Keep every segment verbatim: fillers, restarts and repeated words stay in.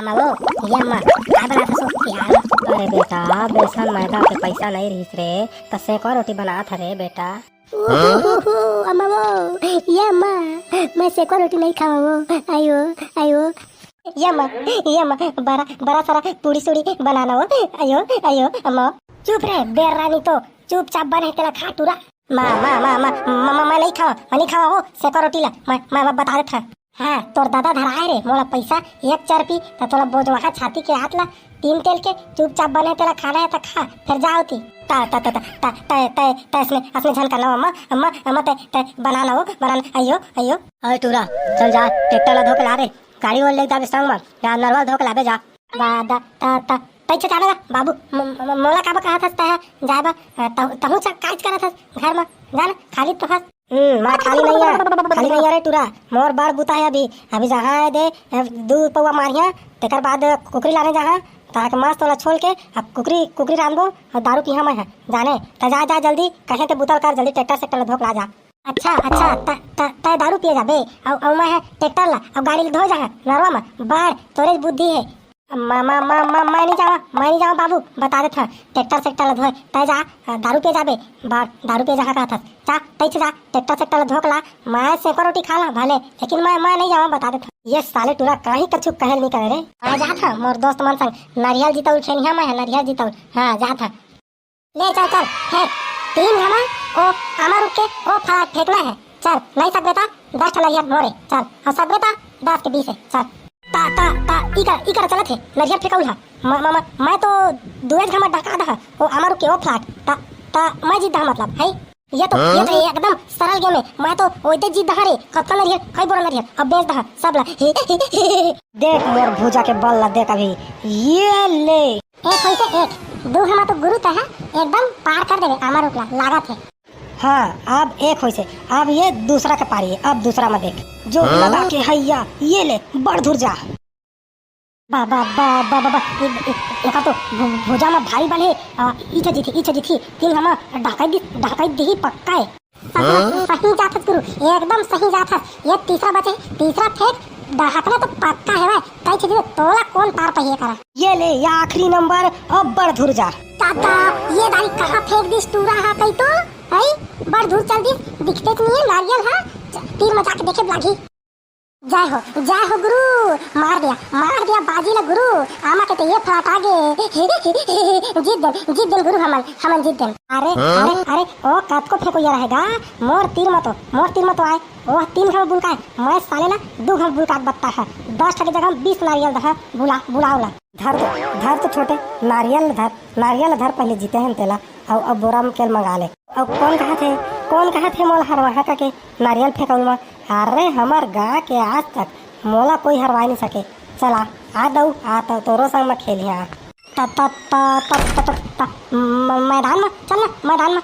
अम्मा वो, ये अम्मा, काय बनात हस ओ तिहार म? अरे बेटा, बेसन मैदा के पैसा नइ रहिस रे, त सेकवा रोटी बनात हँव रे बेटा। ओहो, अम्मा वो, ये अम्मा, मैं सेकवा रोटी नइ खावँव वो। अयो, अयो। ये अम्मा, ये अम्मा, बड़ा, बड़ा सारा पूड़ी सूड़ी बनाना वो। अयो, अयो, अम्मा। चुप रे, बेर्रानी तो, चुपचाप बने हे तेला खा टूरा। माँ, माँ, माँ, माँ, माँ, माँ, मैं नइ खावँव, मैं नइ खावँव वो सेकवा रोटी ला, मैं, मैं, मैं बता देत हँव। हाँ, तोर दादा धराए रे, मोला पैसा एक चरपी, त तोला बोजवाहा छाती के आत ला, तीन तेल के, चुपचाप बने तेला खाना हे त खा, फेर जा ओती। त, त, त, त, त, त, त, त, असने, असने झन करना अम्मा, अम्मा, अम्मा, त, त, बनाना वो, बनाना, अयो, अयो। ओए टूरा, चल जा, ट्रैक्टर ला धो के ला रे, गाड़ी ओला ले जाबे संग म, या नरवा ल धो के लाबे जा। बा, दा, त, त, तइसे जाना गा, बाबू, म, म, मोला काबर कहत हस तैं, जाए बर, अ, तहूँ, तहूँ च-, काइच करत हस, घर म, जाना, खाली तो हस। हम्म, मैं खाली नइ हँव, खाली नइ हँव रे टूरा, मोर बड़ बुता हे अभी, अभी जहाँ हे दे, अ, दू पौवा मारिहा, तेकर बाद कुकरी लाने जाहा, तहाँ के मस्त ओला छोल के, अब कुकरी, कुकरी रांधबो, अउ दारू पीहा मैं ह, जाने, त जा, जा जल्दी, कहे ते बुता ल कर, जल्दी ट्रैक्टर सेक्टर ल धो के ला जा। अच्छा, अच्छा, त, त, तैं दारू पिए जाबे, अउ, अउ मैं ह ट्रैक्टर ला, अउ गाड़ी ल धोए जाहा, नरवा म, बड़, तोरेच बुद्धि हे। म-, म-, म-, म-, मैं नइ जावँव, मैं नइ जावँव बाबू, बता देत हँव, ट्रैक्टर सेक्टर ल धोए, तैं जा, अ, दारू पिए जाबे, बड़, दारू पिए जाहा कहत हस, जा, तइसे जा, ट्रैक्टर सेक्टर ल धो के ला, मैं सेकवा रोटी खा ला भले, लेकिन मैं, मैं नइ जावँव, बता देत हँव। ये साले टूरा काहीं कछु कहे ल नइ करे रे। हाँ, जात हँव, मोर दोस्त मन संग, नरियल जितउल खेनिहा मैं ह, नरियल जितउल, हाँ, जात हँव। ले चल, चल, फेंक। तीन घमा ओ आमा रुख के ओ फलाट फेंकना हे। चल, नइ सकबे त दस ठन नरियर मोरे, चल। अउ सकबे त दस के बीस हे, चल। ता, ता, ता, इकर, इकर चलत हे, नरियर फेंकउल ह। म-, म-, म-, मैं तो दुएच घमा डहका दहा, ओ आमा रुख के ओ फलाट। ता, ता, मैं जीत दहा मतलब, है? ये तो, ये तो एकदम सरल गेम हे। मैं तो ओइदे जीत दहा रे, कतका नरियर, कई बोरा नरियर, अब बेच दहा, सब ला। देख मोर भुजा के बल ला, देख अभी, ये ले। एक होइसे एक, दू घमा तो गुरु तैं ह एकदम पार कर देबे आमा रुख ला, लागत हे। हाँ, अब एक होइसे, अब ये दूसरा के पारी हे, अब दूसरा म देख, जो हाँ? लगा के हैया, ये ले, बड़ धुर जा। बा, बा, बा, बा, बा, बा, ए, ए, एकर तो भु-, भुजा म भारी बल हे, आ, इच्छा जीती, इच्छा जीती, तीन घमा डहकाई दी, डहकाई दिही पक्का हे। सही, हाँ? सही जात हस गुरु, एकदम सही जात हस। ये तीसरा बचे, तीसरा फेंक, डहकना तो पक्का हे भाई। तैं छिदी तोला कोन पार पहिए करा। ये ले, ये आखिरी नंबर, अब बड़ धुर जा। दादा, ये दारी कहाँ फेंक दिस टूरा हा कई तो? हई, बड़ धुर चल दिस, दिखते तो नहीं है नारियल हा। च-, तीर में जाके देखे लागही। जय हो, जय हो गुरु, मार दिया, मार दिया बाजी ला गुरु, आमा के तो ये फलाट आगे। जीत देन, जीत देन गुरु, हमन, हमन जीत देन। अरे, हाँ? अरे, अरे, ओ कतको फेंको ये रहेगा, मोर तीर म तो, मोर तीर म तो आय, ओ तीन घमा बुलकाय, मैं साले ला दू घमा बुलकात बत्ता है, दस ठा के जगह बीस नारियल दहा, बुला, बुलाओ ला। धर तो, धर तो छोटे, नारियल धर, नारियल धर, पहले जीते हन तेला, अउ, अउ बोरा म केल मंगा ले। अउ कोन कहत हे, कोन कहत हे मोला हरवाहा कके नारियल फेंकउल म? अरे हमर गाँव के आज तक मोला कोई हरवाए नइ सके। चला, आ दऊ, आ त तोरो संग म खेलिहा। त, त, त, त, त, त, त, म-, मैदान म, चल ना, मैदान म।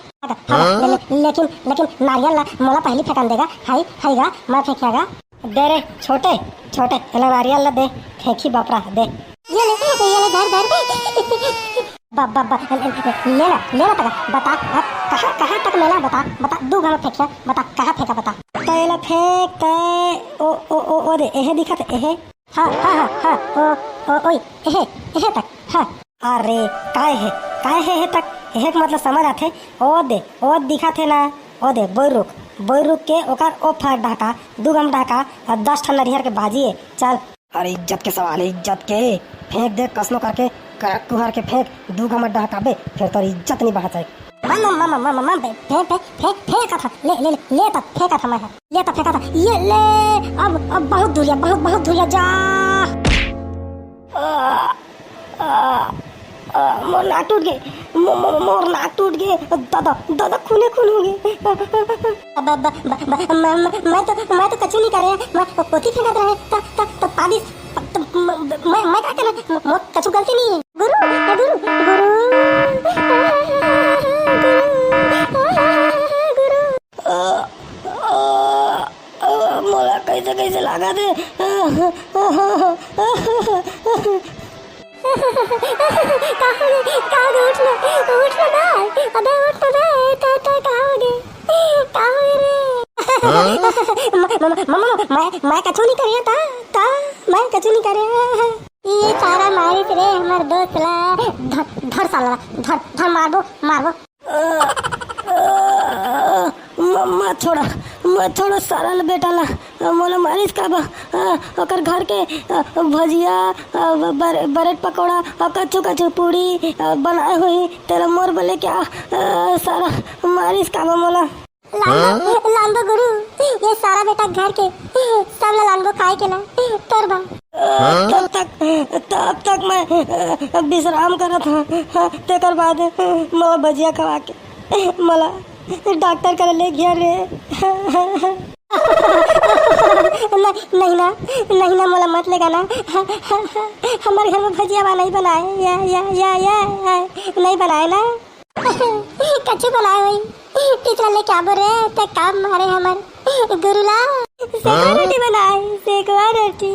ले, ले, लेकिन, लेकिन नारियल ला मोला पहली फेंकन देगा, हाई, हाई गा, मैं फेंकिया गा। दे रे, छोटे, छोटे, एला नारियल ला दे, फेंकी बपरा, दे। ये ले, ये ले, धर, धर। बा, बा, बा, ले ना, ले ना तका, बता, अब कहाँ, कहाँ तक मेला, बता, बता, दू घमा फेंकिया, बता, कहाँ फेंका, बता। त एला फेंक, त, ओ, ओ, ओ, ओ दे, एहे दिखत, एहे। हाँ, हाँ, हाँ, हाँ, ओ, ओ, ओई, एहे, एहे तक, हाँ। अरे, काय हे, काय हे, एहे तक, एहे के मतलब समझ आथे, ओ दे, ओ दिखत हे ना, ओ दे, बोई रुख, बोई रुख के ओकर ओ फर डहका, दू घमा डहका, अउ दस ठन नरियर के बाजी हे, चल। अरे इज्जत के सवाल हे, इज्जत के। फेंक दे कसनो करके, करक कुहर के फेंक, दू घमा डहकाबे, फेर तोर इज्जत नइ बाँचय। मामा, मामा, मामा, मामा, फे-, फे-, फे-, फेंकत हँव, ले, ले, ले, ले त फेंकत हँव मैं ह, ले त फेंकत हँव, ये ले, अब, अब बहुत दूरिया, बहुत, बहुत दूरिया जा। आ, आ, आ, मोर नाक टूट गे, मो-, मो-, मोर नाक टूट गे, दादा, दादा, खूने खून हो गे। ब-, ब-, ब-, ब-, मैं, मैं, मैं तो, मैं तो कछु नहीं करे, मैं ओती फेंकत रहे, त, त, त पादिस, त, म-, मैं, मैं का करे, मो-, मोर कछु गलती नहीं है। गुरु, गुरु, गुरु, गुरु, गुरु। आ, आ, आ, मोला कइसे कइसे लागत हे। का होगे? का होगे? उठ ना, उठ ना बे। अबे उठ ना बे। त, त, का होगे? का होगे रे? हाँ? म-, म-, म-, म-, मैं, मैं कछु नहीं करिया त, त, मैं कछु नहीं करिया। ये रे हमर दोस्त ला धर, धर साला ला, धर, धर, मारबो, मारबो। मत छोड़ा, मत छोड़ा सारा ल बेटा ला। मोला मारिस का बा? ओकर घर के भजिया, बर-, ब्रेड पकौड़ा, कच्चू कच्चू पूड़ी बनाए हुई, तेला मोर बर लेके आ। सारा मारिस का बा मोला? लानबो, लानबो गुरु, ये सारा बेटा घर के सब ला लानबो खाए के ना, तोर बा। तब तक, तब तक मैं विश्राम करत हूँ, तेकर बाद मोला भजिया खवा के मोला डॉक्टर करा ले गया रे। नहीं ना, नहीं ना, मोला मत लेगा ना। हमारे घर में भजिया बा नहीं बनाए, या, या, या, या, या, नहीं बनाए ना। कच्ची बनाए हुई। टीचर ले क्या बोल रहे हैं? ते काम मारे हमर गुरुला। सेकवा रोटी बनाए, सेकवा रोटी।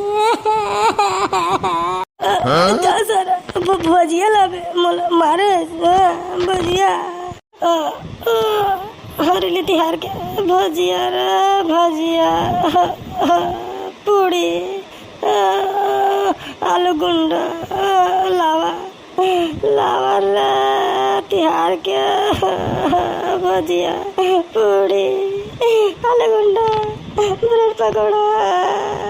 जा सर, भ-, भजिया लाबे, मोला मारे, हाँ, भजिया। अ, अ, हरेली तिहार के भजिया रे, भजिया। ह, ह, पूड़ी, अ, आलू गुंडा, अ, लावा। लावा रे तिहार के भजिया, पूड़ी, आलू गुंडा, ब्रेड पकौड़ा।